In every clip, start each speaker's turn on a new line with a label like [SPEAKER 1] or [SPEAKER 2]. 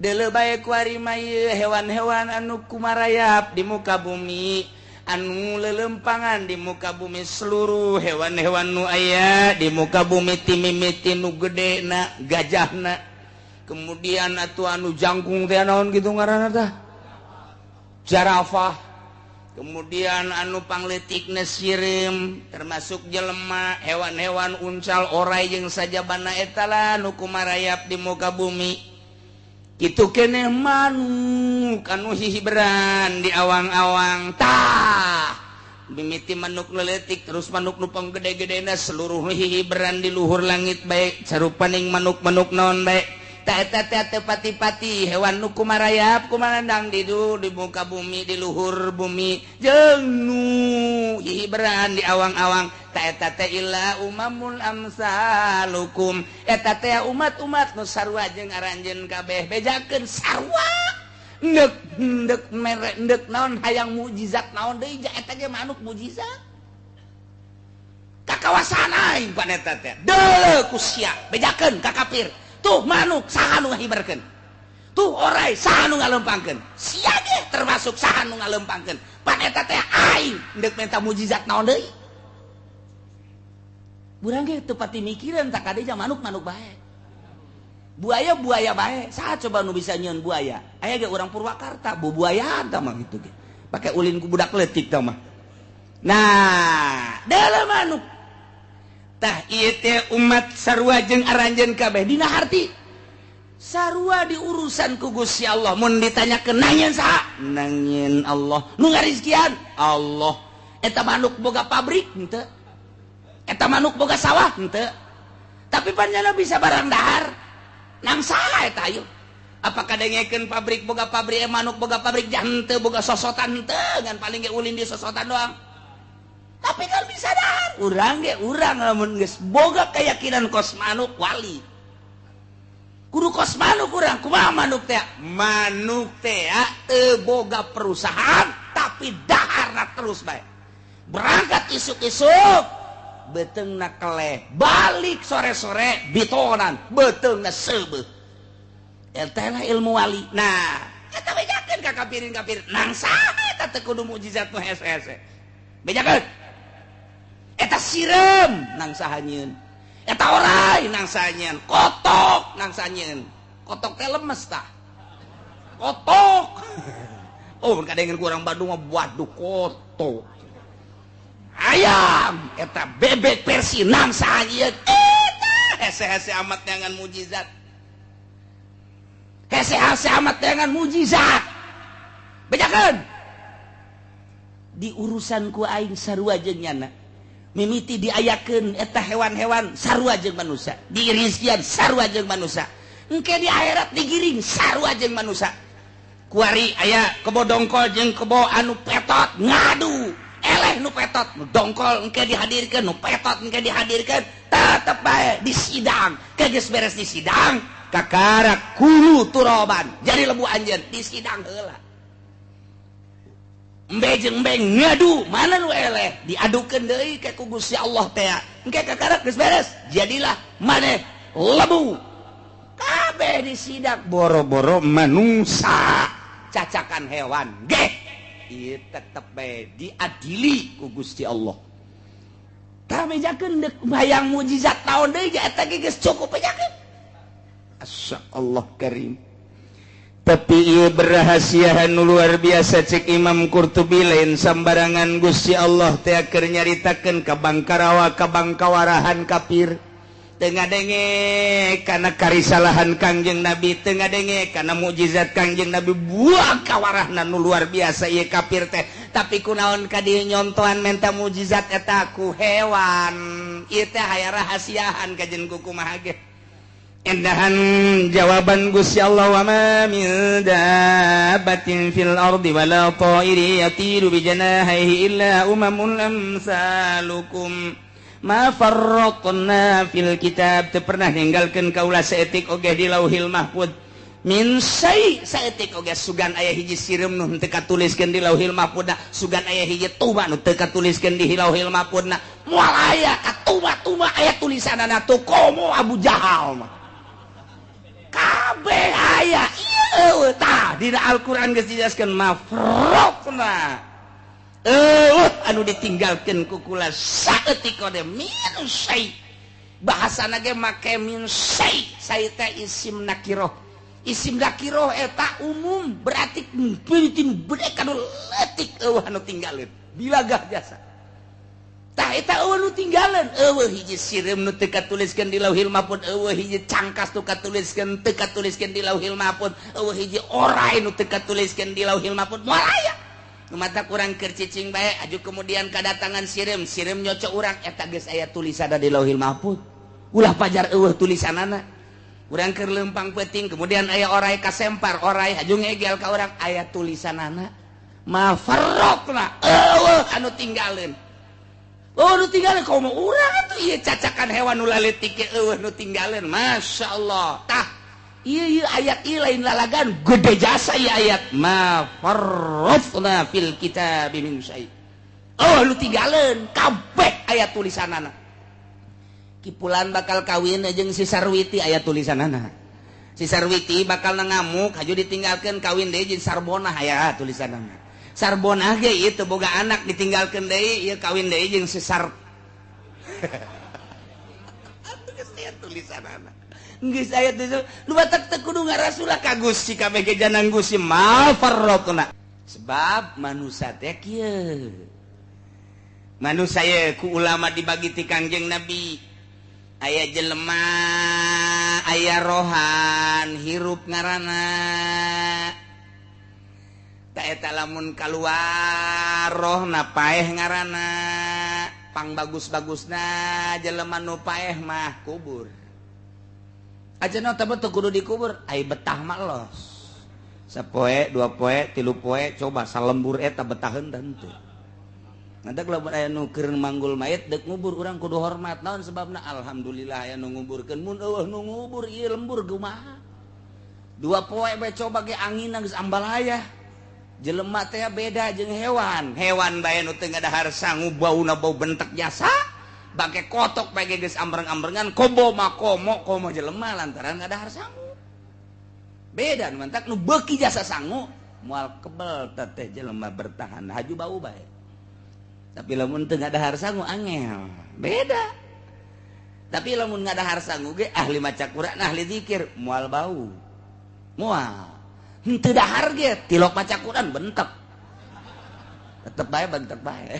[SPEAKER 1] Deuleu bae kuari mah ieu hewan-hewan anu kumarayap di muka bumi, anu lelempangan di muka bumi, seluruh hewan-hewan nu aya di muka bumi, timimiti nu gede na gajahna, kemudian atuh anu jangkung teh naon gitu ngaranna tah, jarafah, kemudian anu pangleutikna sireum, termasuk jelema, hewan-hewan uncal, orai jeung sajabana, eta lah nu kumarayap di muka bumi. Kitu keneh manuk anu hihiberan di awang-awang. Tah, mimiti manuk leutik terus manuk nu panggede-gedena, seluruh hihiberan di luhur langit bae, sarupaning manuk-manuk naon bae. Tah, eta teh teu pati-pati hewan nu kumarayap kumarandang di muka bumi, di luhur bumi, jeung nu hihiberan di awang-awang. Tah, eta teh illa umamun amsalukum, eta teh umat-umat nu sarua jeung aranjeun kabeh. Bejakeun sarua, ndek ndek mere ndek naon, hayang mukjizat naon deui? Eta ge manuk mukjizat ka kawasan aing pan eta teh. Deuleu ku sia, bejakeun ka kafir. Tuh manuk saha nu ngahiberkeun? Tuh orai saha nu ngalempangkeun? Sia ge termasuk, saha nu ngalempangkeun? Pan eta teh aing. Ndek minta mukjizat naon deui? Urang ge teu pati mikiran. Tak kade manuk manuk bae, buaya buaya bae. Saha coba nu bisa nyieun buaya? Aya ge urang Purwakarta bu buaya tah mah gitu ge, pake ulin ku budak leutik tah mah. Nah, dalam manuk tah ieu teh umat sarua jeung aranjeun kabeh dina harti, sarua diurusan ku Gusti Allah. Mun ditanyakeun nangieun saha, nangieun Allah. Nu ngarizkian Allah. Eta manuk boga pabrik henteu? Eta manuk boga sawah henteu? Tapi panjana bisa barang dahar. Nang saha eta ayo? Apakah dengekeun pabrik, boga pabrik, manuk boga pabrik henteu, boga sosotan henteu, ngan paling ge ulin di sosotan doang, tapi kan bisa dahar. Urang ge urang lamun geus boga keyakinan kos manuk, wali kudu kos manuk urang. Kumaha manuk teh? Manuk teh teu boga perusahaan, tapi daharna terus bae. Berangkat isuk-isuk beuteungna keleh, balik sore-sore bitonan beuteungna seubeuh. Eta lah ilmu wali. Nah, eta bejakeun ka kafirin kafir nang saha eta? Teu kudu mukjizat nu hese-hese. Bejakeun eta sireum nang saha nyieun? Eta orai nang saha nyieun? Kotok nang saha nyieun? Kotok teh lemes tah, kotok. Oh, kadengen ku urang Bandung mah, waduh, kotok. Ayam eta, bebek versi nang saha nyieun? Eta hese-hese amat dengan mukjizat, hese-hese amat dengan mukjizat. Bejakeun di urusan ku aing sarua jeung nyana. Mimiti diayakeun eta hewan-hewan sarua jeung manusia, dirizkian sarua jeung manusia, engke di akhirat digiring sarua jeung manusia. Kuari aya kebo dongkol jeung kebo anu petot ngadu, eleh nu petot. Nu dongkol engke dihadirkeun, nu petot engke dihadirkeun, tetep bae di sidang. Ke geus beres di sidang, kakara kunu turoban, jadi lebu anjeun di sidang heula. Embe jeung embe ngadu, mana nu eleh diadukeun deui ke ku Gusti Allah teh. Engke kakara geus beres, jadilah maneh lebu. Kabeh di sidang, boro-boro manusia, cacakan hewan ge ieu tetep bae diadili ku Gusti Allah. Tah, bejakeun deuk hayang mukjizat naon deui? Eta ge geus cukup, bejakeun. Asya Allah karim. Tapi ieu berahasiaan nu luar biasa. Cek Imam Qurtubi, lain sambarangan Gusti Allah teh keur nyaritakeun ka bangkarawa, ka bangkawarahan kafir. Teu ngadenge kana karisalahan Kangjeng Nabi, teu ngadenge kana mukjizat Kangjeng Nabi, buang kawarahna nu luar biasa ieu kafir teh. Tapi kunaon ka dieu nyontohan menta mukjizat eta ku hewan? Ieu teh aya rahasiaan kajen ku kumaha ge. Endahan jawaban Gusti Allah, wa ma min dabbatin fil ardi wala ta'iri yatiru bi janahihi illa umamun amsalukum ma farraqna fil kitab. Teu pernah ninggalkeun kaula saeutik oge di Lauhil Mahfud min syai, saeutik oge. Sugan aya hiji sireum nu teu katuliskeun di Lauhil Mahfud, sugan aya hiji tuba nu teu katuliskeun di Lauhil Mahfud. Moal aya katuma-tuma aya tulisanana tuh, komo Abu Jahal mah kabeh aya. Ieu Eueuh tah dina Al-Qur'an geus dijelaskeun mafraqna. Eueuh anu ditinggalkeun ku kula saeutik kode min syai. Bahasana ge make min syai, syai teh isim nakiroh. Isim nakiroh eta umum berarti peuting bedek anu leutik eueuh anu tinggalin. Bilagah jasa. Tah eta eueuh nu tinggalan, eueuh hiji sireum nu teu katuliskeun di Lauhil Mahfud, eueuh hiji cangkas nu katuliskeun teu katuliskeun di Lauhil Mahfud, eueuh hiji orai nu teu katuliskeun di Lauhil Mahfud. Moal aya. Nu mata kurang keur cicing bae aju kemudian kadatangan sireum, sireum nyoco urang eta geus aya tulisanna di Lauhil Mahfud. Ulah pajar eueuh tulisanana. Urang keur leumpang peuting kemudian aya orai kasempar, orai aju ngegel ka urang aya tulisanana. Ma farraqna eueuh anu tinggalin. Oh nu tinggalin komo urang atuh ieu cacakan hewan nu laletik ge eueuh nu tinggalin. Masya Allah. Tah ieu ieu ayat ieu lain lalagan gede jasa ieu ayat ma farrafna fil kitabi min syai. Oh nu tinggalin kabeh aya tulisanana. Kipulan bakal kawin jeung si Sarwiti aya tulisanana. Si Sarwiti bakal ngamuk haju ditinggalkeun kawin deui jeung Sarbonah aya tulisanana. Sarbonah ge ieu teu boga anak ditinggalkeun deui ieu kawin deui jeung si Sar. Atuh geus aya tulisanana. Geus aya tulisan nu batak teu kudu ngarasulah ka Gusti kabeh ge janang Gusti ma farraqna. Sebab manusia teh kieu. Manusia ye ku ulama dibagi ti Kangjeng Nabi. Aya jelema aya rohan hirup ngaranna. Ta eta lamun kaluar rohna paeh ngaranna. Pang bagus-bagusna jelema nu paeh mah kubur. Aja teh teu kudu dikubur, ai betah mah los. Sapoe, dua poe, tilu poe, coba salembur eta betaheun teu. Nanti lamun aya nu keur manggul mayit deuk ngubur urang kudu hormat. Naon sebabna? Alhamdulillah aya nu nguburkeun. Mun eueuh nu ngubur ieu lembur kumaha? Dua poe bae coba ge anginna geus ambalaya. Jelema teh beda jeung hewan. Hewan bae nu teu ngadahar sangu bauna bau bentek jasa. Bangke kotok bae geus ambreng-ambrengan kobo mah komo komo jelema lantaran ngadahar sangu. Beda nu mantak nu beuki jasa sangu moal kebel teh jelema bertahan haju bau bae. Tapi lamun teu ngadahar sangu angel, beda. Tapi lamun ngadahar sangu ge ahli maca Quran, ahli zikir, moal bau. Moal. Henteu dahar ge tilok maca Quran bentek. Tetep bae bentek bae.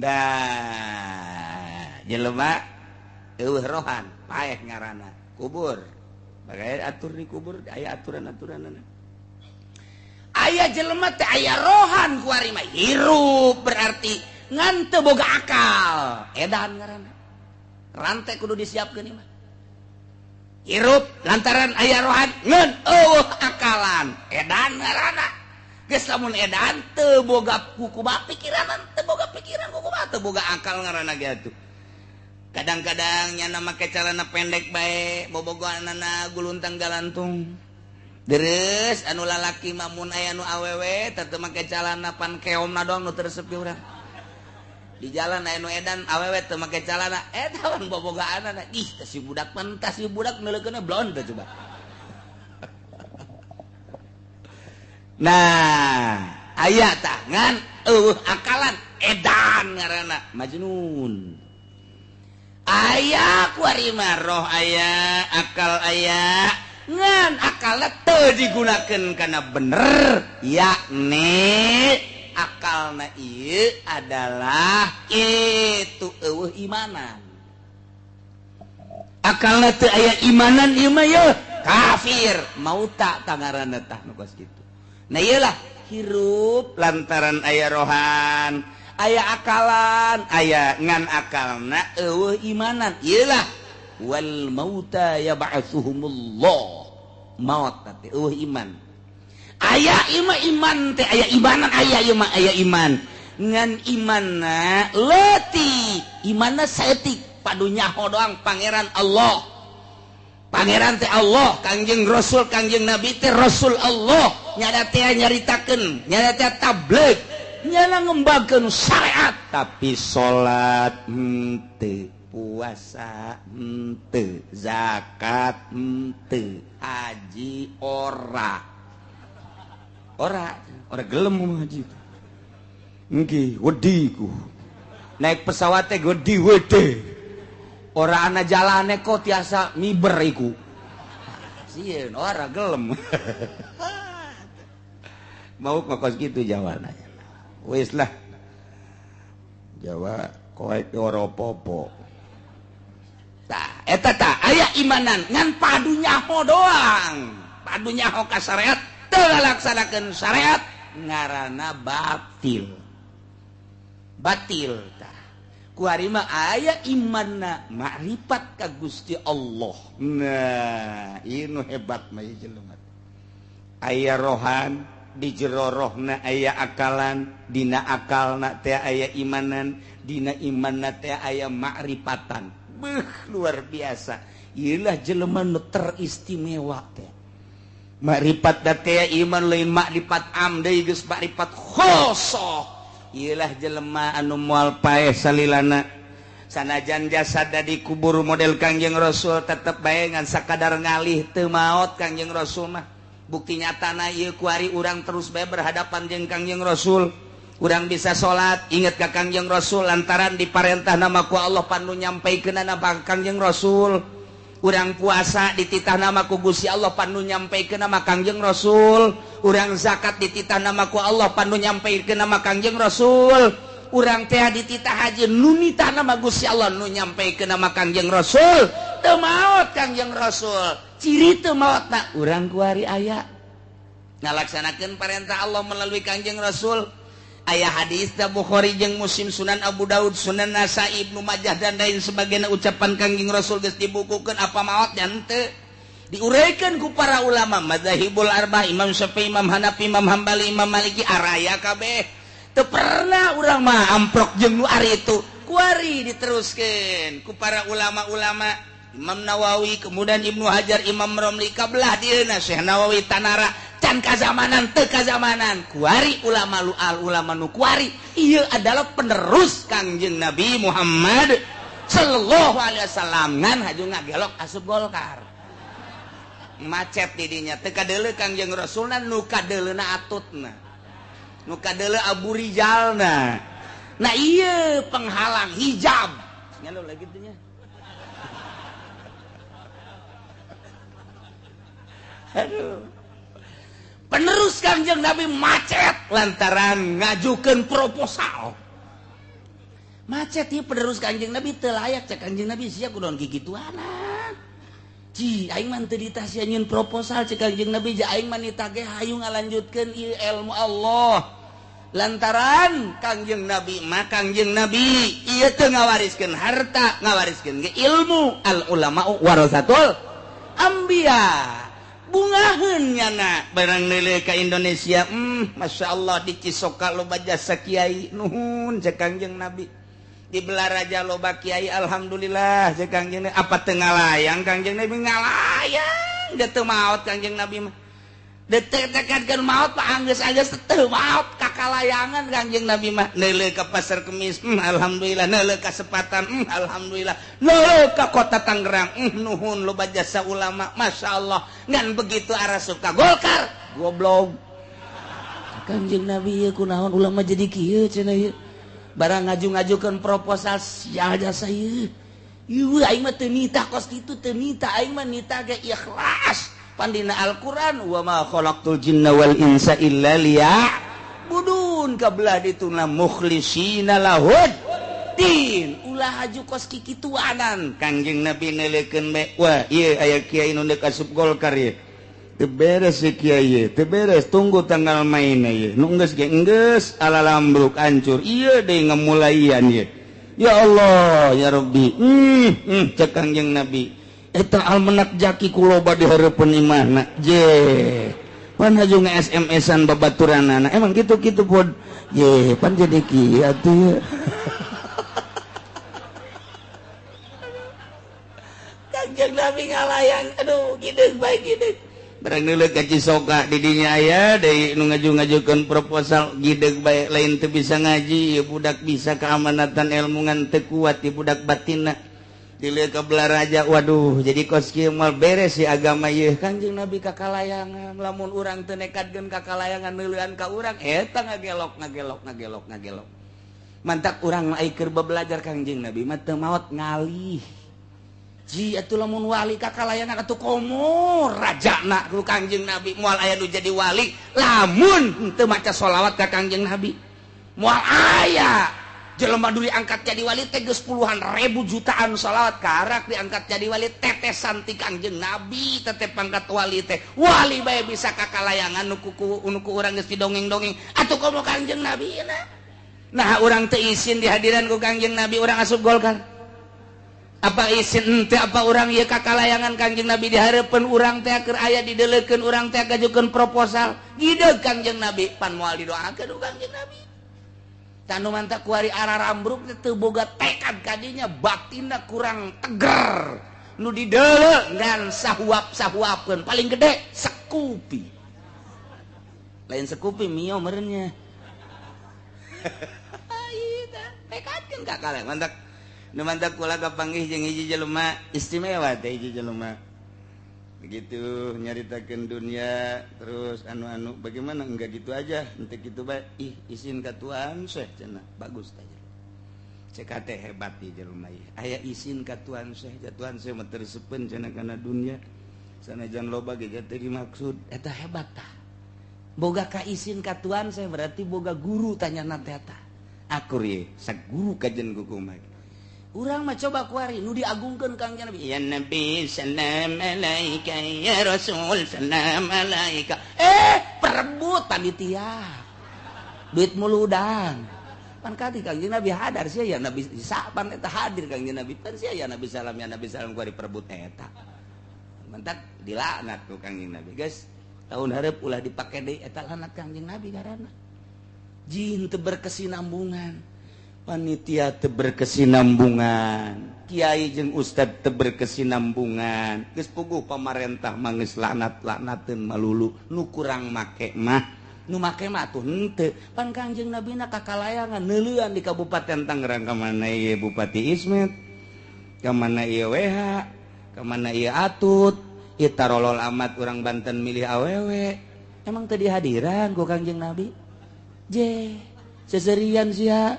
[SPEAKER 1] Dah, jelema eueuh rohan, paeh ngaranna, kubur. Bagai atur di kubur aya aturan-aturanna. Aya jelema teh aya rohan kuari mah hirup berarti ngan teu boga akal. Edan ngaranna. Rantai kudu disiapkeun ieu mah. Hirup lantaran aya rohan ngan eueuh akalan. Edan ngaranna. Geus lamun edan teu boga kukumaha pikiran, teu boga pikiran kukumaha teu boga akal ngaranna ge atuh. Kadang-kadang nyana make calana pendek bae, bobogohanana guluntang galantung. Deres anu lalaki mah mun aya nu awewe teu make calana pan keomna doang nu teu resep ge urang. Di jalan aya nu edan awewe teu make calana, eta pan bobogaanana. Ih, teh si budak pan tah si budak neuleukeunna blon teh coba. Nah, aya tah ngan eueuh akalan edan ngaranna majnun. Aya kuari mah roh aya, akal aya. Ngan akalna teu digunakeun kana bener, yakni akalna ieu adalah itu eueuh imanan. Akalna teu aya imanan ieu mah yeuh kafir, mauta tangaranna tah nu kos kitu. Nah ieu lah hirup lantaran aya rohan, aya akalan, aya ngan akalna eueuh imanan. Ieu lah wal mauta yab'atsuhumullah. Maut teh eueuh iman. Aya ieu mah iman teh aya imanan, aya ieu mah aya iman. Ngan imanna leutik, imanna saeutik, padu nyaho doang pangeran Allah. Pangeran teh Allah, Kangjeng Rasul, Kangjeng Nabi teh Rasul Allah. Nyada teh nyaritakeun, nyada teh tabligh, nyana ngembangkeun syariat, tapi salat henteu, puasa henteu, zakat henteu, haji Haji ora. Ora, ora gelem haji. Nggih, wedi ku. Naik pesawat teh wedi wedi. Ora ana jalane kok tiasa miber iku. Sieun ora gelem. Mau kos gitu Jawa nanya. Wis lah. Jawa koek ora apa-apa. Tah, eta tah aya imanan ngan padu nyaho doang. Padu nyaho ka syariat, teu ngalaksanakeun syariat ngaranna batil. Batil tah. Kuari mah aya imanna makrifat ka Gusti Allah. Nah, ieu nu hebat mah ieu jelema. Aya rohan di jero rohna aya akalan, dina akalna teh aya imanan, dina imanna teh aya makrifatan. Beuh, luar biasa. Ieulah jelema nu teristimewa teh. Makrifat teh iman lain makrifat am deui geus makrifat khosoh. Ieulah jelema anu moal paeh salilana. Sanajan jasada dikubur model Kangjeng Rasul tetep bae ngan sakadar ngalih teu maot Kangjeng Rasul mah. Bukti nyatana ieu kuari urang terus bae berhadapan jeung Kangjeng Rasul. Urang bisa salat inget ka Kangjeng Rasul lantaran diparentah nama ku Allah panu nyampaikeunana Kangjeng Rasul. Urang puasa dititah nama ku Gusti Allah panu nyampaikeun nama Kangjeng Rasul. Urang zakat dititah nama ku Allah panu nyampaikeun nama Kangjeng Rasul. Urang teh dititah haji nu nitah nama Gusti Allah nu nyampaikeun nama Kangjeng Rasul. Teu maot Kangjeng Rasul. Ciri teu maotna urang kuari aya ngalaksanakeun parentah Allah melalui Kangjeng Rasul. Aya hadis da Bukhari jeung Muslim, Sunan Abu Daud, Sunan Nasa'i, Ibnu Majah dan lain sebagainya ucapan Kangjeng Rasul geus dibukukeun apa maot nya henteu. Diuraikan ku para ulama madzhabul arba'ah, Imam Syafi'i, Imam Hanafi, Imam Hambali, Imam Maliki araya kabeh. Teu pernah urang mah amprok jeung nu ari itu. Kuari diteruskeun ku para ulama-ulama Imam Nawawi, kemudian Ibnu Hajar, Imam Romli, kabelah dieuna Syekh Nawawi Tanara can kazamanan teu kazamanan. Kuari ulama lual ulama nu kuari ieu adalah penerus Kangjeng Nabi Muhammad sallallahu alaihi wasallam ngan haju ngagelok asup Golkar. Macet didinya teu kadeuleu Kangjeng Rasulna nu kadeuleuna atutna. Nu kadeuleu Abu Rijalna. Nah ieu penghalang hijab. Ngelo lagi teh nya. Aduh. Penerus Kangjeng Nabi macet lantaran ngajukeun proposal. Macet ieu penerus Kangjeng Nabi teu layak cek Kangjeng Nabi sia kudu kikituanan. Ci aing mah teu ditah sia nyieun proposal cek Kangjeng Nabi ja aing mah nitah ge hayu ngalanjutkeun ieu ilmu Allah. Lantaran Kangjeng Nabi mah Kangjeng Nabi ieu teu ngawariskeun harta, ngawariskeun ge ilmu. Al ulama warasatul anbiya. Bungaheun nyana barang neuleuh ka Indonesia, Masya Allah di Cisoka loba jasa kiai, nuhun cek Kangjeng Nabi. Di Belaraja loba kiai, alhamdulillah cek Kangjeng Nabi. Apa teu ngalayang Kangjeng Nabi ngalayang, da teu maot Kangjeng Nabi mah. Detek-tekadkeun maot mah anggeus-anggeus teu maot kakalayangan Kangjeng Nabi mah. Neuleuh ka Pasar Kemis, alhamdulillah, neuleuh ka Sepatan, alhamdulillah, neuleuh ka Kota Tangerang, nuhun loba jasa ulama, Masya Allah. Ngan begitu arasup ka Golkar, goblok. Kangjeng Nabi ieu kunaon ulama jadi kieu cenah ieu. Barang ngaju-ngajukeun proposal sia jasa ieu. Ieu aing mah teu nitah kos kitu, teu nitah aing mah nitah ge ikhlas. Pandina Al-Quran wa ma khalaqtul jinna wal insa illa liya'budun kabelah dituna mukhlisina lahud din ulah haju kos kikituanan Kangjeng Nabi neuleukeun bae wah ieu aya kiai nu deuk asup Golkar ieu teu beres ieu kiai teu beres tunggu tanggal main ieu nu geus ge geus ala lambruk hancur ieu deui ngamulaian ieu ya Allah ya Rabbi cek Kangjeng Nabi eta almenak jaki ku loba di hareupeun imahna je pan haju nge-SMS-an babaturanana emang kitu-kitu pod ye pan jadi kieu atuh Kangjeng Nabi ngalayang aduh gideung bae gideung barang neuleuh ka Cisoka di dinya aya deui nu ngaju-ngajukeun proposal gideung bae lain teu bisa ngaji ieu budak bisa keamanatan ilmu ngan teu kuat ieu budak batinna. Dilihat ke Belaraja, waduh, jadi kos kieu moal beres si agama ieu. Kangjeng Nabi kakalayangan, lamun urang teu nekadkeun kakalayangan neuleuan ka urang, eta ngagelok ngagelok ngagelok ngagelok. Mantak urang ai keur belajar Kangjeng Nabi mah teu maot ngalih. Ji atuh lamun wali kakalayangan atuh komo rajana ku Kangjeng Nabi, moal aya nu jadi wali lamun teu maca sholawat ka Kangjeng Nabi. Moal aya jelema dulu diangkat jadi wali teh geus puluhan ribu jutaan sholawat karak diangkat jadi wali tetesan ti Kangjeng Nabi tetep pangkat wali teh wali bae bisa kakalayangan nu ku urang geus didongeng-dongeng atuh komo Kangjeng Nabi nah urang teu isin di hadiran ku Kangjeng Nabi urang asup Golkar apa isin henteu apa urang ieu kakalayangan Kangjeng Nabi di hareupeun urang teh keur aya dideulekeun urang teh gajukeun proposal gideug Kangjeng Nabi pan moal didoakeun ku Kangjeng Nabi. Tanu mantap kuari arah rambruk teu boga tekad kadinya batinna kurang teger nu dideuleu ngan sahuap-sahuapeun paling gede sekupi lain sekupi mio meureunnya tekadkeun ka kaleng mantak nu mantak kula kapanggih jeung hiji jelema istimewa teh hiji jelema begitu nyaritakeun dunia terus anu-anu bagaimana enggak gitu aja ente gitu bae ih isin ka Tuhan Syekh cenah bagus teh cek teh hebat di jelema ieu aya isin ka Tuhan Syekh ja Tuhan Syekh mah teu resepeun cenah kana dunia sanajan loba ge teh dimaksud eta hebat tah boga ka isin ka Tuhan Syekh berarti boga guru tanyana teh eta akur ye saguru kajen kukumaha. Urang mah coba kuari nu diagungkeun Kangjeng Nabi. Ya Nabi salam alaika ya Rasul salam alaika. Perebut panitia. Duit muludang. Pan kati Kangjeng Nabi hadar sia ya Nabi sapan eta hadir Kangjeng Nabi. Pan sia ya Nabi salam kuari perebut eta. Mantak dilaknat ku Kangjeng Nabi. Geus tahun hareup ulah dipake deui eta laknat Kangjeng Nabi karana. Jin teu berkesinambungan. Panitia teu berkesinambungan, kiai jeung ustad teu berkesinambungan, geus puguh pamarentah mah geus laknat-laknateun malulu, nu kurang make mah, nu make mah atuh henteu. Pan Kangjeng Nabi na kakalayangan neuleuan di Kabupaten Tangerang ka mana ieu Bupati Ismet, ka mana ieu WH, ka mana ieu Atut, ieu tarolol amat urang Banten milih awewe. Emang teu dihadiran ku Kangjeng Nabi? Je, seserian sia.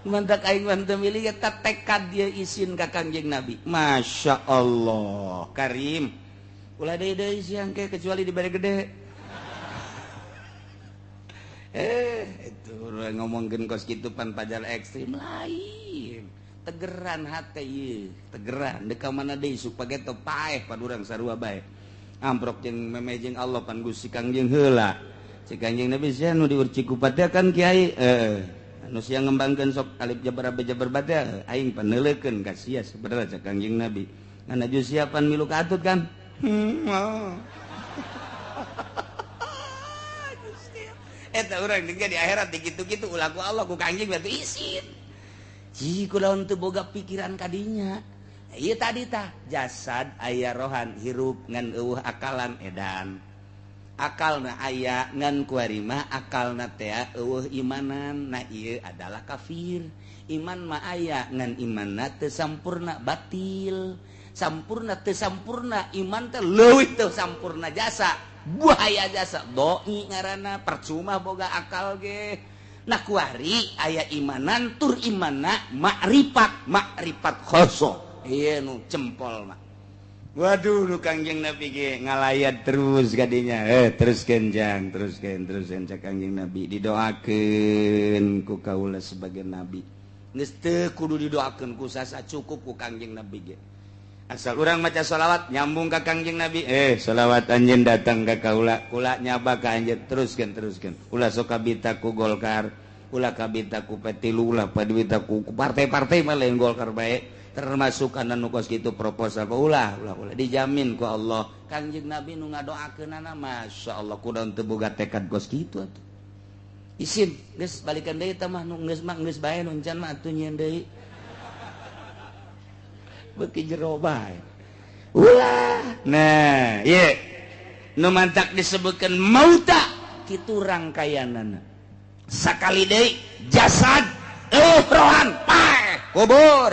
[SPEAKER 1] Mantak aing mah teu milih eta tekad dia isin ka Kangjeng Nabi. Masya Allah, Karim. Ulah deui deui siang ke kecuali dibere gede. Itu ngomongkeun kos kitu pan pajar ekstrim lain. Tegeran hate ieu, tegeran deuk ka mana deui supaya teu paeh pan urang sarua bae. Amprok jeung memeh jeung Allah pan Gusti Kangjeng heula. Cek Kangjeng Nabi sia nu diurci ku pateh kan kiai. Anu sia ngembangkeun sok alif jabar jabar batal aing paneuleukeun ka sia sebenarnya cek Kangjeng Nabi ngan aju siapan milu ka atut kan eta urang di akhirat dikitu-kitu ulah ku Allah ku Kangjeng berarti isin ji kulaon teu boga pikiran kadinya ieu tadi tah jasad aya rohan hirup ngan eueuh akalan edan akalna aya ngan kuari mah akalna teh eueuh imanan na ieu adalah kafir iman mah aya ngan imanna teu sampurna batil sampurna teu sampurna iman teh leuwih teu sampurna jasa buaya jasa doi ngaranna percuma boga akal ge nah kuari aya imanan tur imanna makrifat makrifat khoso ieu nu jempol mah. Waduh nu Kangjeng Nabi ge ngalayat terus kadinya teruskeun jang teruskeun cak Kangjeng Nabi didoakeun ku kaula sebagai nabi geus teu kudu didoakeun ku sasa cukup ku Kangjeng Nabi ge asal urang maca sholawat nyambung ka Kangjeng Nabi sholawat anjeun datang ka kaula kula nyaba ka anjeun teruskeun ulah sok kabita ku Golkar ulah kabita ku P3 ulah kabita ku partai-partai mah lain Golkar bae termasuk anu kos kitu proposal ulah ulah dijamin ku Allah Kangjeng Nabi nu ngadoakeunana masyaallah kudu teu boga tekad kos kitu atuh isin geus balikan deui tah mah nu geus mah geus bae nu encan mah atuh nyieun deui beuki jero bae ulah nah ieu nu mantak disebutkeun mauta kitu rangkaianana sakali deui jasad rohan paeh Kubur.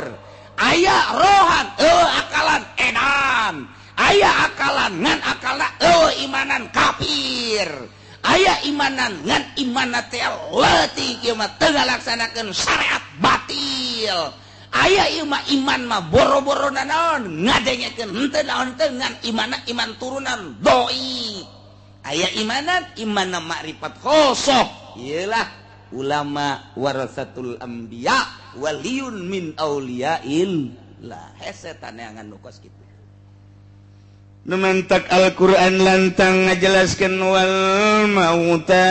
[SPEAKER 1] Aya rohan eueuh akalan edan. Aya akalan ngan akalna eueuh imanan kafir. Aya imanan ngan imanna teh leutik ieu mah teu ngalaksanakeun syariat batil. Aya ieu mah iman mah boro-boro naon ngadengekeun henteu naon teu ngan imanna iman turunan doi. Aya imanan imanna makrifat khosoh ieulah ulama warasatul anbiya waliyun min auliyaillah. Hese taneangan nu kos kitu.
[SPEAKER 2] Nu mentak Al-Qur'an lantang ngajelaskeun wal mauta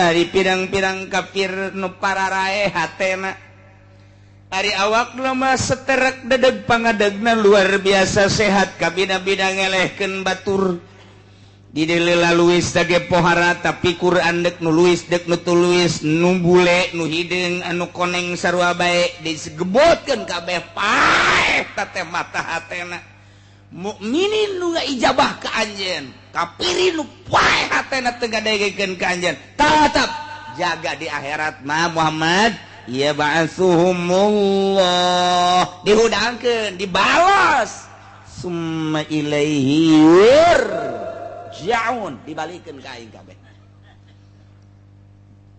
[SPEAKER 2] ari pirang-pirang kafir nu pararae hatena. Ari awak mah seterek dedeg pangadegna luar biasa sehat kabina-bina ngelehkeun batur. Di deuleu luwis tage pohara tapi Quran dek nu luwis dek nu tuluis nu bule nu hideung anu koneng sarua bae disegebotkeun kabeh paeh teh mata hatena. Mukminin nu ijabah ka anjeun, kafirin nu paeh hatena teu ngadegekeun ka anjeun. Tetep jaga di akhirat mah Muhammad. Ya ba'atsuhumullah dihudangkeun dibalas summa ilaihi yurja'un dibalikeun ka aing kabeh.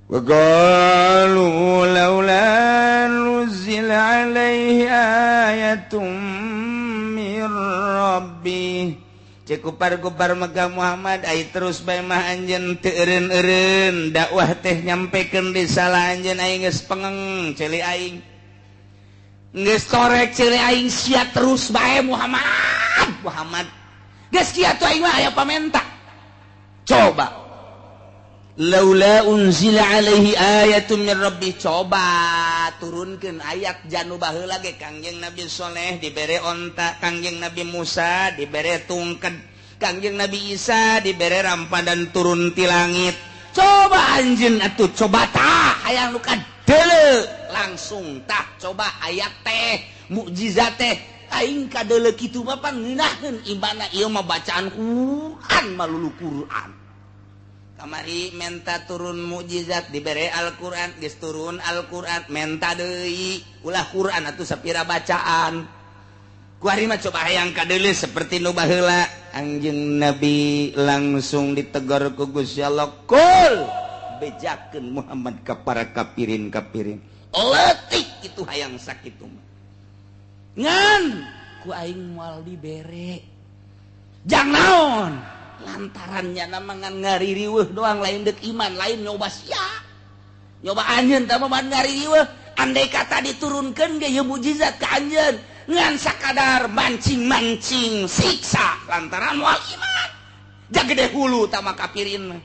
[SPEAKER 2] Wa qalu laula nuzila alaihi ayatun min rabbih. Cek kupar-kupar Mekah Muhammad ai terus bae mah anjeun teu eureun-eureun dakwah teh nyampekeun di salah anjeun aing geus pengeng ceuli aing geus torek ceuli aing sia terus bae Muhammad. Muhammad geus kieu atuh aing mah aya pamenta.
[SPEAKER 1] Coba laula unzila alaihi ayatun min rabbih, coba turunkeun ayat janu baheula ge Kangjeng Nabi Soleh dibere onta, Kangjeng Nabi Musa dibere tungked, Kangjeng Nabi Isa dibere rampadan turun ti langit. Coba anjeun atuh coba tah hayang nu kadeuleu langsung tah coba ayat teh mukjizat teh aing kadeuleu kitu mah pangeunaheun imana ieu mah bacaan Quran malulu Quran. Kamari menta turun mukjizat dibere Al-Qur'an, geus turun Al-Qur'an menta deui ulah Qur'an atuh sapira bacaan. Kuari mah coba hayang kadeuleu seperti nu baheula. Anjeun Nabi langsung ditegur ku Gusti Allah, "Kul bejakeun Muhammad ka para kafirin-kafirin." Leutik kitu hayang sakitu mah. Ngan ku aing moal dibere. Jang naon? Lantarannya namangan ngaririweuh doang lain dek iman lain nyoba sia nyoba anjeun tah mah ngaririweuh. Andai kata diturunkeun ge ieu mukjizat ka anjeun ngan sakadar mancing-mancing siksa lantaran moal iman jagede hulu tah mah kafirin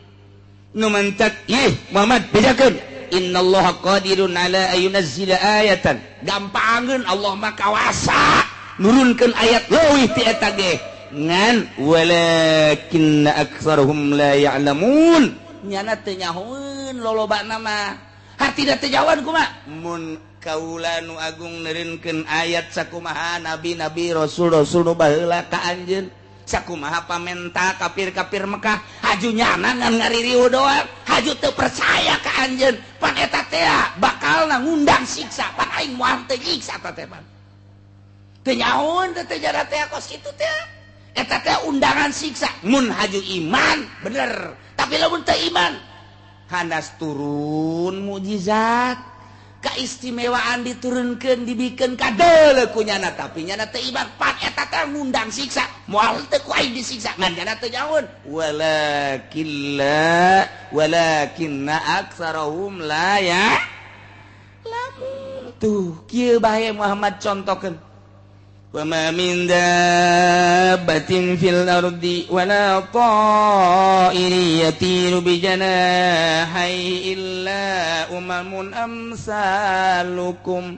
[SPEAKER 2] nu mantak ih Muhammad bejakeun innallaha qadirun ala ayunazzila ayatan
[SPEAKER 1] gampangeun Allah mah kawasa nurunkeun ayat leuwih ti eta ge
[SPEAKER 2] ngan walakinna aktsarhum la ya'lamun
[SPEAKER 1] nyana teu nyahoeun lolobana mah hartina teu nyahoan kumaha
[SPEAKER 2] mun kaula nu agung neureunkeun ayat sakumaha nabi-nabi rasul-rasul nu baheula ka anjeun
[SPEAKER 1] sakumaha pamenta kafir-kafir Mekah haju nyana ngan ngaririuh doang haju teu percaya ka anjeun pan eta teh bakalna ngundang siksa pan aing moal teu nyiksa ta teh pan teu nyahoeun teh jara teh kos kitu teh eta teh undangan siksa. Mun haju iman bener tapi lamun teu iman hanas turun mukjizat keistimewaan diturunkeun dibikeun kadeuleu ku nyana tapi nyana teu iman pan eta teh ngundang siksa moal teu ku aing disiksa ngan nyana teu nyahoeun
[SPEAKER 2] walakilla walakinna aktsarahum la ya'lamun.
[SPEAKER 1] Tuh kieu bae Muhammad contokeun
[SPEAKER 2] wa ma min dabbatin fil ardi wala ta'irin yatiru bi janahihi illa umamun amsalukum.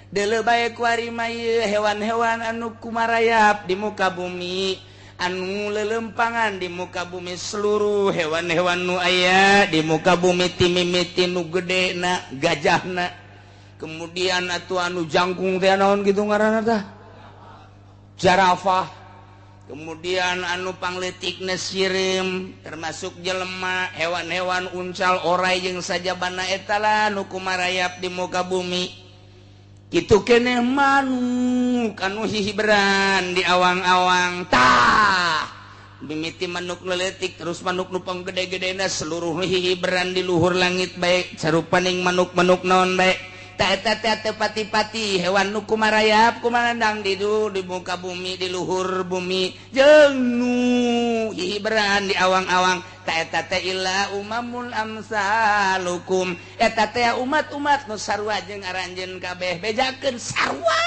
[SPEAKER 1] Deuleu bae kuari mah ieu hewan-hewan anu kumarayap di muka bumi anu lelempangan di muka bumi seluruh hewan-hewan nu aya di muka bumi timimiti nu gedena gajahna kemudian atuh anu jangkung teh naon kitu ngaranna tah jarafah kemudian anu pangletikna sireum termasuk jelema hewan-hewan uncal orai jeung sajabana eta lah nu kumarayap di muka bumi.
[SPEAKER 2] Kitu keneh manuk anu hihiberan di awang-awang tah mimiti manuk nu leutik terus manuk nu panggede-gedena seluruh hihiberan di luhur langit bae sarupaning manuk-manuk naon bae tah eta teh teu pati-pati hewan nu kumarayap kumarandang di muka bumi di luhur bumi jeung nu hihiberan di awang-awang tah eta teh illa umamul amsalukum eta teh umat-umat nu sarua jeung aranjeun kabeh bejakeun sarua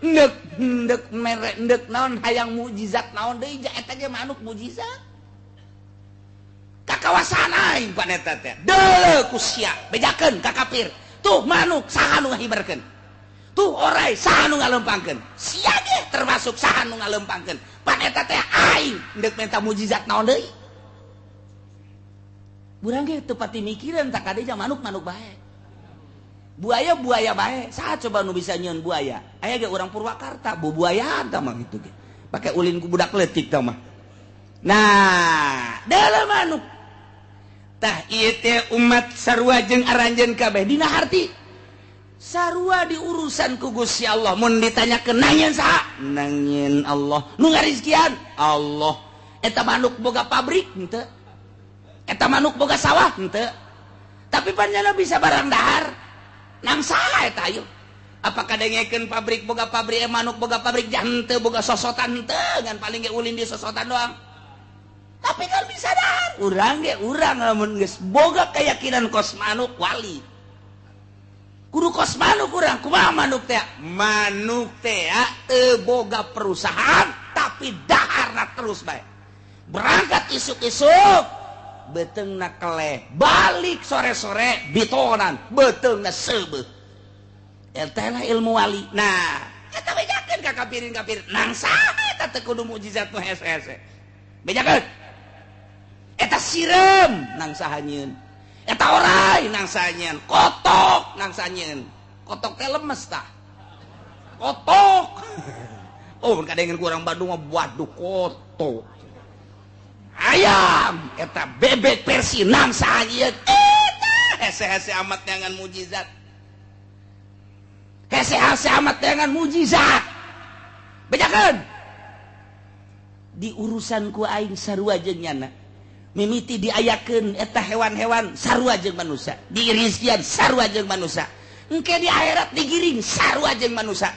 [SPEAKER 2] ndek ndek mere ndek naon hayang mukjizat naon deui eta ge manuk mukjizat ka kawasan aing pan eta teh deuleu ku sia bejakeun ka kafir tuh manuk saha nu ngahiberkeun tuh orai saha nu ngalempangkeun sia ge termasuk saha nu ngalempangkeun pan eta teh aing ndek minta mukjizat naon deui burang ge teu pati mikiran tak kadeja manuk-manuk bae buaya-buaya bae saha coba nu bisa nyieun buaya aya ge urang Purwakarta bubuayaan tah mah kitu ge pake ulin ku budak leutik tah mah nah dalam manuk tah ieu teh umat sarua jeung aranjeun kabeh dina harti sarua diurusan ku Gusti Allah mun ditanyakeun nangieun saha nangieun Allah nu ngarizkian Allah eta manuk boga pabrik henteu eta manuk boga sawah henteu tapi panjana bisa barang dahar nang saha eta ayo apakah dengekeun pabrik boga pabrik manuk boga pabrik henteu boga sosotan henteu ngan paling ge ulin di sosotan doang tapi kan bisa dahar urang ge urang lamun geus boga keyakinan kos manuk wali kudu kos manuk urang kumaha manuk teh teu boga perusahaan tapi daharna terus bae berangkat isuk-isuk beuteungna keleh balik sore-sore bitonan beuteungna seubeuh eta lah ilmu wali nah eta bejakeun ka kafirin-kafir nang saha eta teu kudu mukjizat nu hese-hese bejakeun eta sireum nang saha nyieun eta orai nang saha nyieun kotok nang saha nyieun kotok teh lemes tah kotok oh mun kadengeun ku urang Bandung mah waduh kotok ayam eta bebek versi nang saha nyieun eta hese-hese amat neangan mukjizat hese-hese amat neangan mukjizat bejakeun di urusan ku aing sarua jeung nyana mimiti diayakeun eta hewan-hewan sarua jeung manusia dirizkian sarua jeung manusia engke di akhirat digiring sarua jeung manusia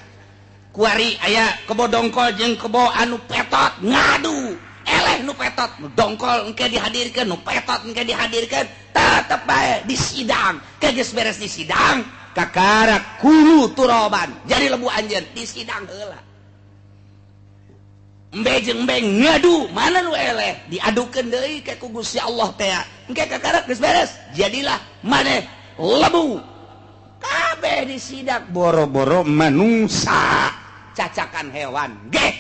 [SPEAKER 2] kuari aya kebo dongkol jeung kebo anu petot ngadu eleh nu petot nu dongkol engke dihadirkeun nu petot engke dihadirkeun tetep bae di sidang ke geus beres di sidang kakara kulu turoban jadi lebu anjeun di sidang heula embe jeung embe ngadu mana nu eleh diadukeun deui ka ku Gusti Allah teh engke kakara geus beres jadilah maneh lebu kabeh di sidang boro-boro manusia cacakan hewan geh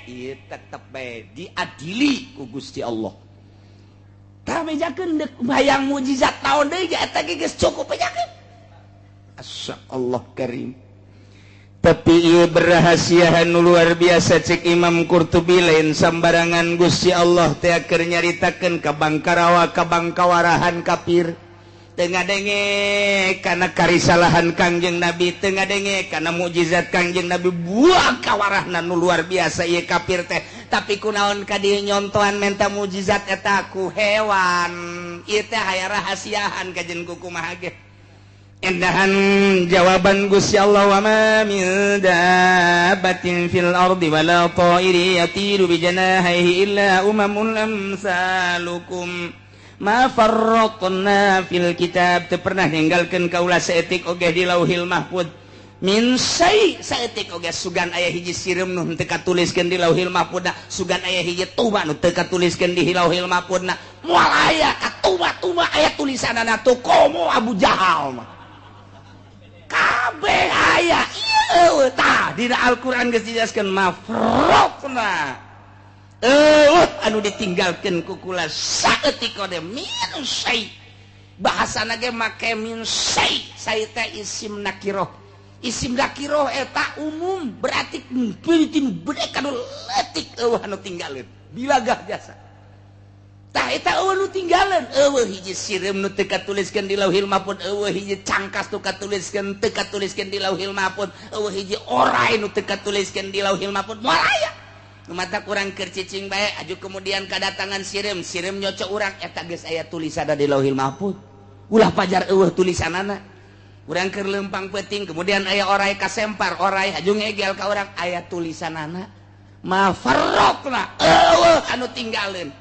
[SPEAKER 2] ieu tetep bae diadili ku Gusti Allah tah bejakeun deuk hayang mukjizat naon deui eta ge geus cukup bejakeun Asya Allah karim. Tapi ieu berahasiahan luar biasa cek Imam Qurtubi lain sambarangan Gusti Allah teh keur nyaritakeun ka Bangkarawa ka Bangkawarahan kafir teu ngadenge kana karisalahan Kangjeng Nabi teu ngadenge kana mukjizat Kangjeng Nabi buang kawarahna nu luar biasa ieu kafir teh tapi kunaon ka dieu nyontohan menta mukjizat eta ku hewan ieu teh aya rahasiahan kajen ku kumaha ge Endahan jawaban Gusti Allah wa ma min dabbatin fil ardi wala ta'iri yatiru bi janahihi illa umamun amsalukum ma farratna fil kitab teu pernah ninggalkeun kaula saeutik oge di Lauhil Mahfud min syai saeutik oge sugan aya hiji sireum nu teu katuliskeun di Lauhil Mahfud sugan aya hiji tuba nu teu katuliskeun di Lauhil Mahfud moal aya katuma-tuma aya tulisanana tuh komo Abu Jahal mah kabeh aya ieu tah dina Al-Qur'an geus dijelaskeun mafrotna eueuh anu ditinggalkeun ku kula saeutik ode min syai bahasana ge make min syai syai teh isim nakiroh isim nakiroh eta umum berarti peuting bedek anu leutik eueuh anu tinggalkeun bilagah jasa Tah eta eueuh nu tinggalan, eueuh hiji sireum nu teu katuliskeun di Lauhil Mahfud, eueuh hiji cangkas nu katuliskeun teu katuliskeun di Lauhil Mahfud, eueuh hiji orai nu teu katuliskeun di Lauhil Mahfud. Moal aya. Nu mata kurang keur cicing bae aju kemudian kadatangan sireum, sireum nyocok urang eta geus aya tulisanna di Lauhil Mahfud. Ulah pajar eueuh tulisanana. Urang keur leumpang peuting kemudian aya orai kasempar, orai aju ngegel ka urang aya tulisanana. Ma farraqna eueuh anu tinggalin.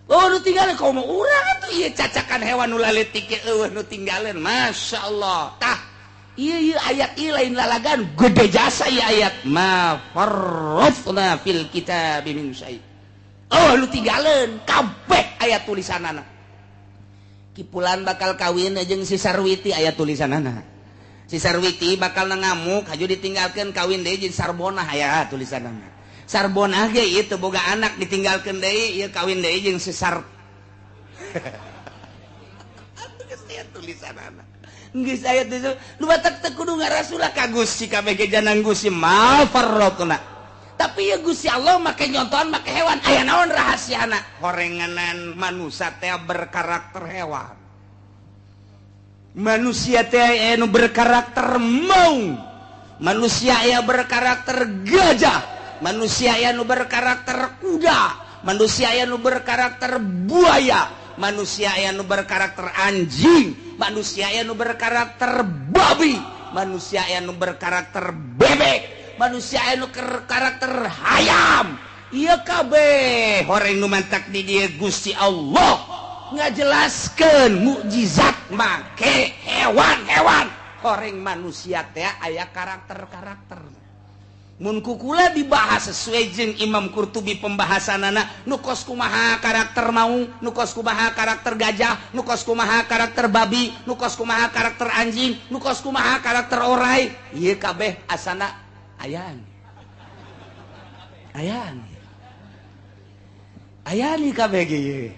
[SPEAKER 2] Oh nu tinggalin komo urang atuh ieu cacakan hewan nu laletik ge eueuh nu tinggalin. Masya Allah. Tah ieu ieu ayat ieu lain lalagan gede jasa ieu ayat ma farrafna fil kitabi min syai. Oh nu tinggalin kabeh aya tulisanana. Kipulan bakal kawin jeung si Sarwiti aya tulisanana. Si Sarwiti bakal ngamuk haju ditinggalkeun kawin deui jeung Sarbonah aya tulisanana. Sarbonah ge ieu teu boga anak ditinggalkeun deui ieu kawin deui jeung si Sar. Atuh geus aya tulisanana. Geus aya tulisan. Nu batak teu kudu ngarasulah ka Gusti kabeh ge janang Gusti ma farraqna. Tapi ya Gusti Allah make nyontohan make hewan aya naon rahasiana? Horenganan manusia teh berkarakter hewan. Manusia teh anu berkarakter maung. Manusia aya berkarakter gajah. Manusia aya nu berkarakter kuda, manusia aya nu berkarakter buaya, manusia aya nu berkarakter anjing, manusia aya nu berkarakter babi, manusia aya nu berkarakter bebek, manusia aya nu berkarakter hayam. Ieu kabeh horeng nu mantak di dieu Gusti Allah ngajelaskeun mukjizat make hewan-hewan. Horeng manusia teh aya karakter-karakter. Mun kukula dibahas sesuai jeung Imam Qurtubi pembahasanana nu kos kumaha karakter maung, nu kos kumaha karakter gajah, nu kos kumaha karakter babi, nu kos kumaha karakter anjing, nu kos kumaha karakter orai. Ieu kabeh asana ayaan. Ayaan. Ayaan ieu kabeh ge ieu.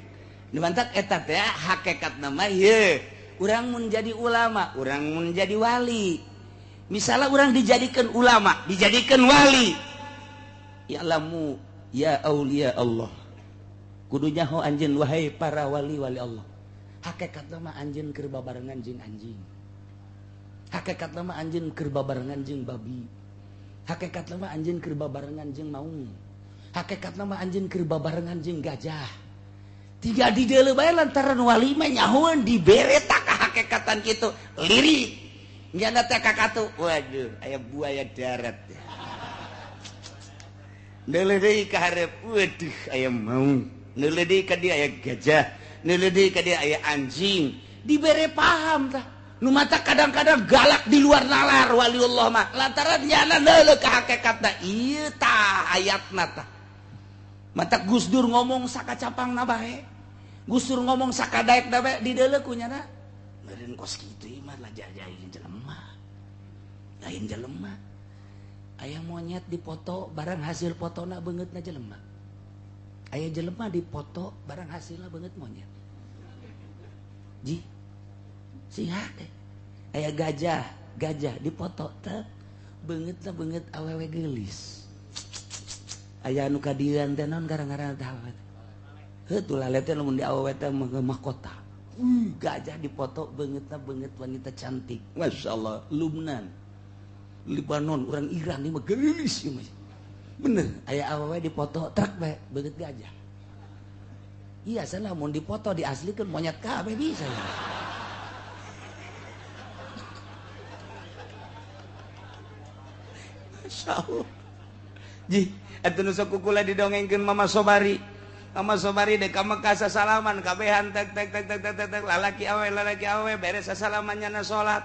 [SPEAKER 2] Nu mantak eta teh hakikatna mah ieu. Urang mun jadi ulama, urang mun jadi wali. Misalnya orang dijadikan ulama, dijadikan wali. Ya'lamu ya aulia Allah. Kudu nyaho anjeun wahai para wali-wali Allah. Hakikatna mah anjeun keur babarengan jeung anjing. Hakikatna mah anjeun keur babarengan jeung babi. Hakikatna mah anjeun keur babarengan jeung maung. Hakikatna mah anjeun keur babarengan jeung gajah. Tiga di deuleu bae lantaran wali mah nyahoeun dibere tak hakikatan kitu. Lirik nyana teh kakatu, waduh, aya buaya darat. Neuleuh deui ka hareup, waduh, aya maung. Neuleuh deui ka dieu aya gajah, neuleuh deui ka dieu aya anjing. Dibere paham tah. Nu mata kadang-kadang galak di luar nalar waliullah mah. Lantaran nyana neuleuh ka hakikatna, ieu tah ayatna tah. Mata Gus Dur ngomong sakacapangna bae. Gus Dur ngomong sakadaekna bae dideuleuh ku nyana. Meureun kos kitu mah lah jajain jelema. Lain jelema. Aya monyet dipoto barang hasil fotona beungeutna jelema. Aya jelema dipoto barang hasilna beungeut monyet. Ji. Sing hade. Aya gajah, gajah dipoto teh beungeutna beungeut awewe geulis. Aya anu kadieuan teh naon gara-gara teh awewe. Heuh tulah teh lamun di awewe teh mahkota. Gajah dipoto beungeutna beungeut wanita cantik. Masya Allah, Lubnan, Libanon, orang Iran ini mah geulis ieu mah. Bener, aya awewe dipoto truk bae beungeut gajah. Iya, salah mun dipoto diaslikeun monyet kabeh bisa ya. Masya Allah. Ji, atuh nu sok kukula didongengkeun Mama Sobari. Mama Sobari dek ka Mekah sasalaman kabehan tek tek tek tek tek tek lalaki awe beres sasalaman nyana salat.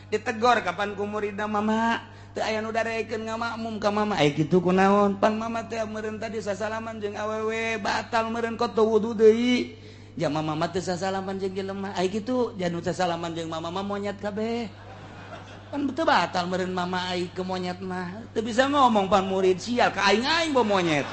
[SPEAKER 2] Ditegor kapan ku muridna mama teu aya nu darekeun ngamakmum ka mama. Ai kitu kunaon? Pan mama teh meureun tadi sasalaman jeung awewe batal meureun kot wudu deui. Ja mama mah teu sasalaman jeung jelema. Ai kitu janu sasalaman jeung mama mah monyet kabeh. Pan teu batal meureun mama ai ke monyet mah. Teu bisa ngomong pan murid sial ka aing-aing bo monyet.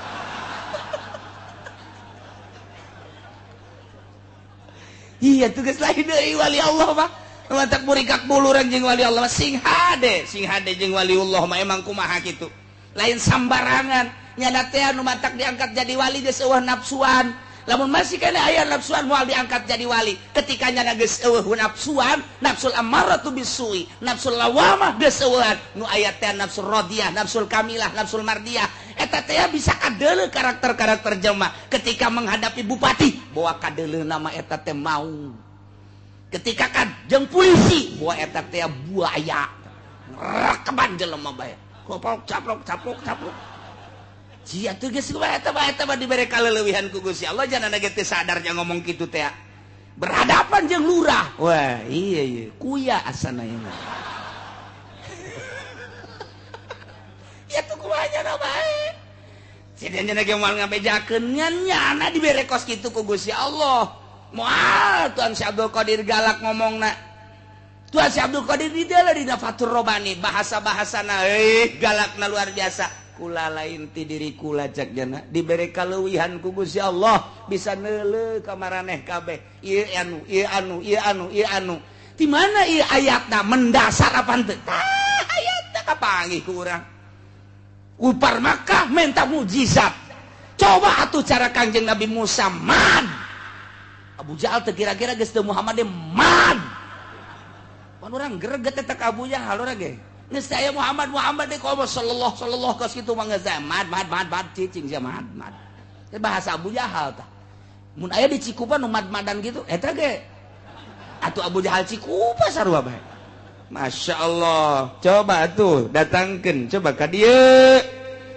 [SPEAKER 2] Iya tugas lain deui wali Allah mah. Mantak murikak buluran jeung wali Allah mah sing hade jeung waliullah mah emang kumaha kitu. Lain sambarangan. Nyana teh anu mantak diangkat jadi wali geus eueuh nafsuan,
[SPEAKER 1] Lamun masih kena aya nafsuan moal diangkat jadi wali. Ketika nyana geus eueuh nafsuan, nafsul ammaratu bisui, nafsul lawamah geus eueuhan, nu aya teh nafsul radiyah, nafsul kamilah, nafsul mardiyah. Eta teh bisa kadeuleu karakter-karakter jelema ketika menghadapi bupati, bawa kadeuleu nama eta teh maung. Ketika kan jeung polisi, bawa eta teh buaya. Rakaban jelema bae. Koplok caplok caplok caplok. Sia tuh geus kumaha eta mah, eta mah dibere kaleuwihan ku Gusti Allah, jangan ge teu sadarnya ngomong kitu teh. Berhadapan jeung lurah. Wah, iya iya, kuya asana ieu mah. Ya tuh kumaha nya bae. Sia nya ge moal ngabejakeun nya nyana dibere kos kitu ku Gusti Allah. Moal Tuan Syekh Abdul Qadir galak ngomongna. Tuan Syekh Abdul Qadir di dieu dina Fathur Robani bahasa-bahasana galakna luar biasa. Kula lain ti diri kula cak jana dibere kaleuwihan ku Gusti Allah bisa neuleuh ka maraneh kabeh ieu anu ieu anu ieu anu ieu anu di mana ieu ayatna mendasar apa henteu tah ayatna kapanggih ku urang upar Makkah minta mukjizat coba atuh cara Kangjeng Nabi Musa mad Abu Jahal teu kira-kira geus teu Muhammad de mad pan urang greget eta ka Abu Jahal urang ge geus aya Muhammad Muhammad de komo sallallahu sallallahu kos kitu mah geus mad mad mad mad cicing sia mad mad. Teh bahasa Abu Jahal tah. Mun aya di Cikupa nu mad-madan kitu eta ge atuh Abu Jahal Cikupa sarua bae.
[SPEAKER 2] Masya Allah, coba tuh datangkeun coba ka dieu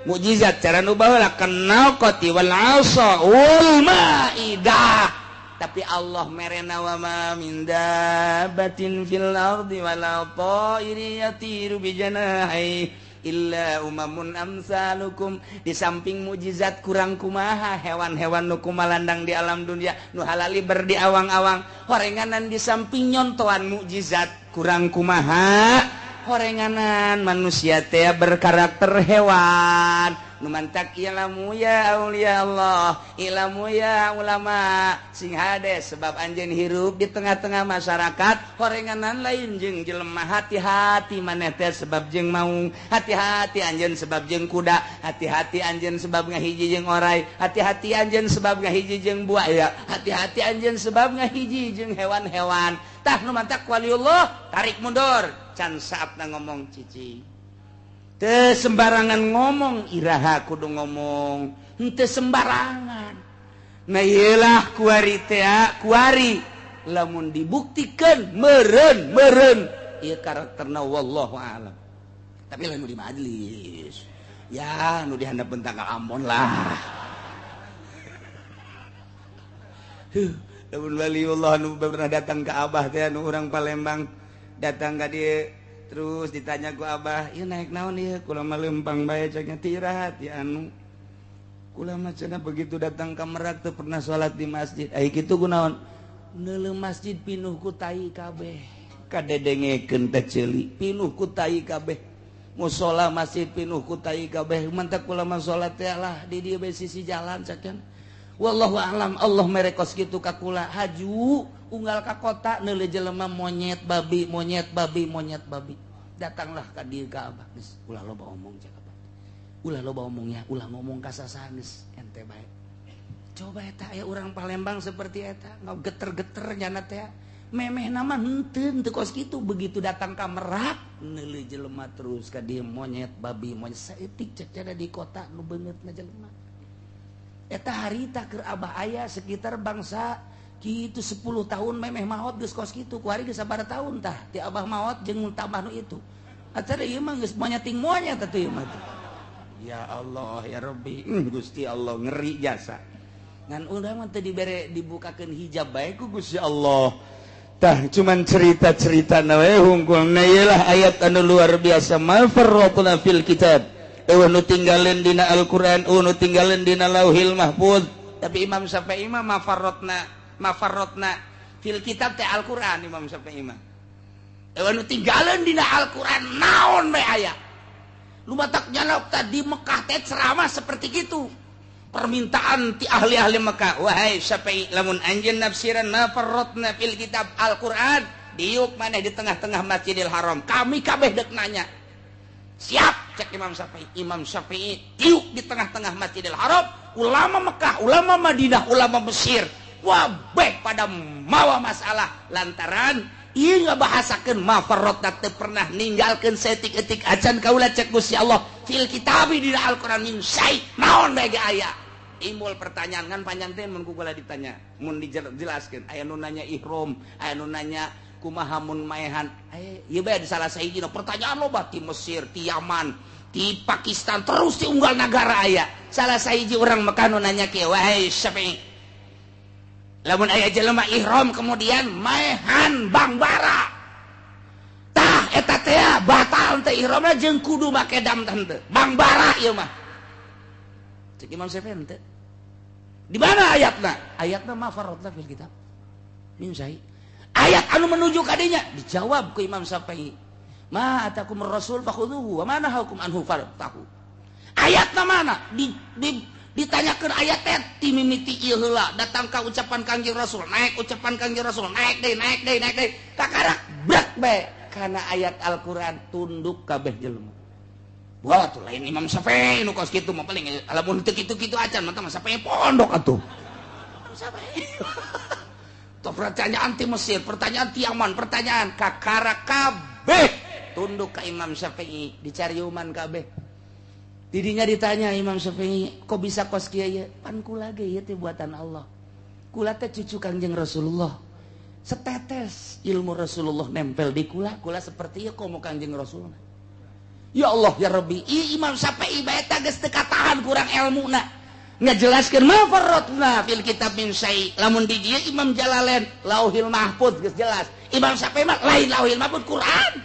[SPEAKER 2] mukjizat cara nu baheula kenal qati wal asa wal maidah.
[SPEAKER 1] Tapi Allah merena wa ma min dabbatin fil ardi wala ta'iri yatiru bi janahi illa umamun amsalukum. Di samping mukjizat kurang kumaha hewan-hewan nu kumalandang di alam dunia nu halali berdi awang-awang horenganan di samping nyontoan mukjizat kurang kumaha horenganan manusia teh berkarakter hewan. Nu mantak ilamu ya aulia Allah, ilamu ya ulama sing hade sebab anjeun hirup di tengah-tengah masyarakat horenganan lain jeung jelema hati-hati maneh teh sebab jeung maung, hati-hati anjeun sebab jeung kuda, hati-hati anjeun sebab ngahiji jeung orai, hati-hati anjeun sebab ngahiji jeung buaya, hati-hati anjeun sebab ngahiji jeung hewan-hewan. Tah nu mantak waliullah tarik mundur can saatna ngomong cicing. Teu sembarangan ngomong iraha kudu ngomong henteu sembarangan. Nah ieulah kuari teh kuari lamun dibuktikeun meureun meureun ieu karakterna wallahu alam. Tapi lamun di majelis ya nu dihandap tanggal Ambon lah. Huh, lamun waliullah nu pernah datang ka Abah teh nu urang Palembang datang ka dieu terus ditanya ku Abah, ieu naik naon ieu? Kula mah leumpang bae cek nya tirahat ya anu. Kula mah cenah begitu datang ka Merak teu pernah salat di masjid. Ai kitu kunaon? Neuleuh masjid pinuh ku tai kabeh. Kadedengekeun teh ceuli, pinuh ku tai kabeh. Musala masjid pinuh ku tai kabeh. Mantak kula mah salat teh lah di dieu bae sisi jalan cek nya. Wallahu a'lam Allah mere kos kitu ka kula haju unggal ka kota neuleuh jelema monyet babi monyet babi monyet babi. Datanglah ka dieu ka Abah geus ulah loba omong cek Abah. Ulah loba omongnya, ulah ngomong ka sasaha geus ente bae. Coba eta aya urang Palembang seperti eta, geter-geter nyana teh. Memehna mah henteu teu kos kitu begitu datang ka Merak neuleuh jelema terus ka dieu monyet babi monyet saeutik cek cenah di kota nu beungeutna jelema. Eta harita keur Abah aya sekitar bangsa kitu 10 tahun memeh maot geus kos kitu kuari geus sabaraha tahun tah ti Abah maot jeung tambah nu itu acara ieu mah geus monyeting monyet atuh ieu mah. Ya Allah ya Rabbi, Gusti Allah ngeri jasa ngan urang mah teu dibere dibukakeun hijab bae ku Gusti Allah.
[SPEAKER 2] Tah cuman cerita-cerita na we hungkul na ieu lah ayat anu luar biasa ma farratna fil kitab. Eueuh nu tinggalin dina Al-Qur'an, eueuh nu tinggalin dina Lauhil Mahfuz.
[SPEAKER 1] Tapi Imam Syafi'i mah mafarrotna fil kitab teh Al-Qur'an Imam Syafi'i mah. Eueuh nu tinggalin dina Al-Qur'an naon bae aya. Lu batak nyalok tadi Mekah teh ceramah seperti gitu. Permintaan ti ahli-ahli Mekah, wahai Syafi'i lamun anjeun nafsiran mafarrotna fil kitab Al-Qur'an, diuk maneh di tengah-tengah Masjidil Haram. Kami kabeh deuk nanya. Siap
[SPEAKER 2] Cek Imam Syafi'i, Imam Syafi'i tiuk di tengah-tengah Masjidil Haram, ulama Mekah, ulama Madinah, ulama Mesir, wabeh pada mawa masalah lantaran ieu ngabahasakeun ma farratna teu pernah ninggalkeun saeutik-eutik acan kaula cek Gusti Allah fil kitabi dina Al-Qur'an min syai naon bae ge aya. Imbul pertanyaan kan panjang teh mun ku kula ditanya, mun dijelaskeun aya nu nanya ihram, aya nu nanya kumaha mun maehan, aya ieu bae di salah sahiji pertanyaan loba ti Mesir, ti Yaman, ti Pakistan, terus ti unggal nagara aya. Salah sahiji urang Mekah nu nanya kieu, wahai Syafi'i, lamun aya jelema ihram kemudian maehan bangbara, tah eta teh batal teh ihramna jeung kudu make dam teh bangbara ieu mah. Cek Imam Syafi'i teh di mana ayatna? Ayatna ma farratna fil kitab min syai. Ayat anu menuju kadinya dijawab ku Imam Syafi'i, ma atakum rasul fakhudhuhu wa ma nahakum anhu fantahu. Ayatna mana? Ditanyakeun ayat teh ti mimiti ieu heula datang ka ucapan Kangjeng Rasul, naik ucapan Kangjeng Rasul, naik deui, naik deui, naik deui, kakarak brek bae kana ayat Al-Qur'an tunduk kabeh jelema. Wah, tuh lain Imam Syafi'i nu kos kitu mah paling lamun teu kitu-kitu acan mah tah Syafi'i pondok atuh. Imam Syafi'i. Tuh pertanyaan ti Mesir, pertanyaan ti Yaman, pertanyaan kakara kabeh tunduk ka Imam Syafi'i, dicariuman kabeh. Didinya ditanya Imam Syafi'i, kok bisa kos kieu ieu? Pan kula ge ieu teh buatan Allah. Kula teh cucu Kangjeng Rasulullah. Setetes ilmu Rasulullah nempel di kula, kula seperti ieu komo Kangjeng Rasulullah. Ya Allah ya Rabbi, Imam Syafi'i bae teh geus teu katahan kurang elmuna. Ngajelaskeun ma farratna fil kitab min syai. Lamun di dieu Imam Jalalain Lauhil Mahfuz geus jelas. Imam Syafi'i mah lain Lauhil Mahfuz Quran.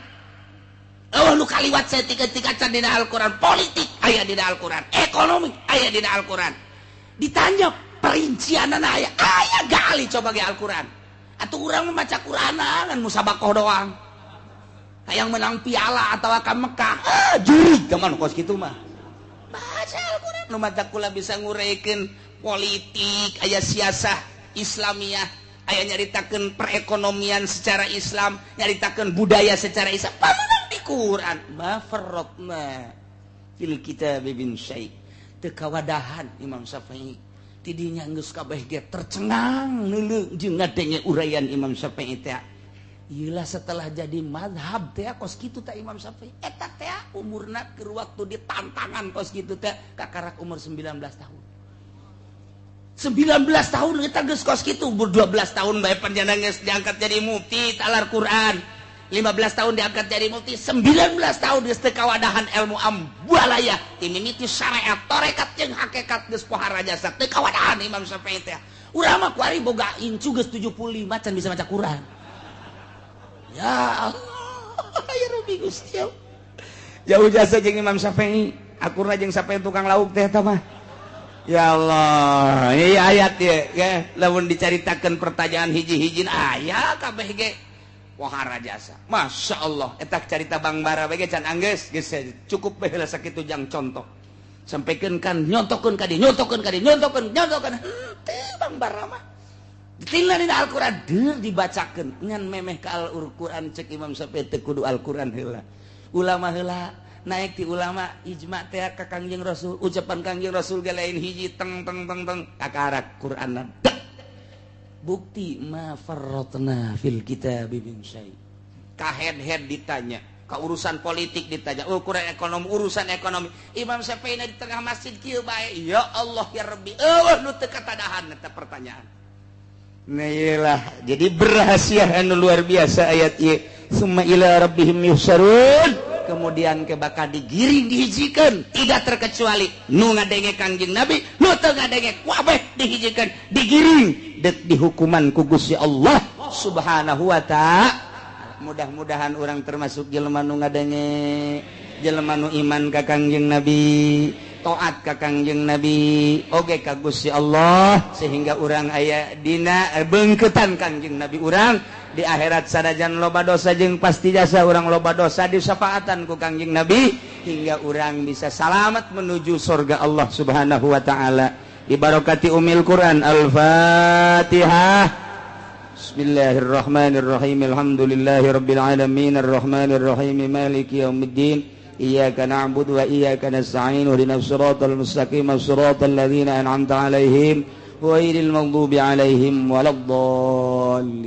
[SPEAKER 2] Eueuh nu kaliwat saeutik-eutik acan dina Al-Qur'an, politik aya dina Al-Qur'an, ekonomi aya dina Al-Qur'an. Ditanya perincianana aya, aya gali coba ge Al-Qur'an. Atuh urang mah maca Qur'anan ngan musabakoh doang. Hayang menang piala atau ka Mekah, jurig zaman kos kitu mah. Baca Al-Qur'an nu maca kula bisa ngureikeun politik, aya siasah Islamiyah, aya nyaritakeun perekonomian secara Islam, nyaritakeun budaya secara Islam. Pamenang di Quran, ma farratna fil kitabi min syai. Teu kawadahan Imam Syafi'i. Tidinya geus kabeh ge tercengang neuleuh jeung ngadenge uraian Imam Syafi'i teh. Iyalah setelah jadi madhab teh kos kitu teh Imam Syafi'i. Eta teh umurna keur waktu ditantangan kos kitu teh kakarak umur 19 tahun. 19 tahun eta geus kos kitu, umur 12 tahun bae panjenengan geus diangkat jadi mufti talar Quran. 15 tahun diangkat jadi mufti, 19 tahun geus teu kawadahan ilmu ambalaya, ti mimiti syariat, tarekat jeung hakikat geus pohara jasa teu kawadahan Imam Syafi'i teh. Urang mah kuari boga incu geus 75 can bisa maca Quran. Ya Allah, ya Rabbi Gusti. Jauh jasa jeung Imam Syafi'i, akurna jeung Syafi'i tukang lauk teh eta mah. Ya Allah, ieu ayat ieu ya, lamun dicaritakeun pertanyaan hiji-hijin aya kabeh ge pohara jasa. Masya Allah, eta carita Bangbara bae ge can anggeus, geus cukup bae heula sakitu jang contoh. Sampikeun kan nyontokeun ka dieu, nyontokeun ka dieu, nyontokeun, nyontokeun. Henteu Bangbara mah. Ditinggal dina Al-Qur'an deur dibacakeun ngan memeh ka Al-Qur'an cek Imam Syafi'i teu kudu Al-Qur'an heula. Ulama heula naik ti ulama ijma teh ka Kangjeng Rasul, ucapan Kangjeng Rasul ge lain hiji teng teng teng teng kakarak Qur'anna. Bukti ma farratna fil kitabi min syai. Ka head-head ditanya, ka urusan politik ditanya, ukuran ekonomi, urusan ekonomi. Imam Syafi'i di tengah masjid kieu bae, ya Allah ya Rabbi, eueuh nu teu katadahan eta pertanyaan. Nah iyalah, jadi berhasia anu luar biasa ayat ieu. Summa ila rabbihim yuhsyarun. Kemudian ke bakal digiring dihijikeun, tidak terkecuali nu ngadenge Kangjeng Nabi, nu teu ngadenge kabeh dihijikeun, digiring deuk dihukuman ku Gusti Allah Subhanahu wa ta'ala. Mudah-mudahan orang termasuk jelema nu ngadenge, jelema nu iman ka Kangjeng Nabi, taat ka Kangjeng Nabi, oge ka Gusti Allah, sehingga urang aya dina beungkeutan Kangjeng Nabi urang di akhirat sanajan loba dosa jeung pasti jasa urang loba dosa disyafaatan ku Kangjeng Nabi hingga urang bisa salamat menuju surga Allah Subhanahu wa taala. Dibarokati umil Quran. Al-Fatihah. Bismillahirrahmanirrahim. Alhamdulillahirabbil alamin arrahmanirrahim maliki yaumiddin. Iyyaka na'budu wa iyyaka nasta'in. Ihdinas siratal mustaqim, siratal ladzina an'amta 'alaihim ghairil maghdubi 'alaihim waladdallin.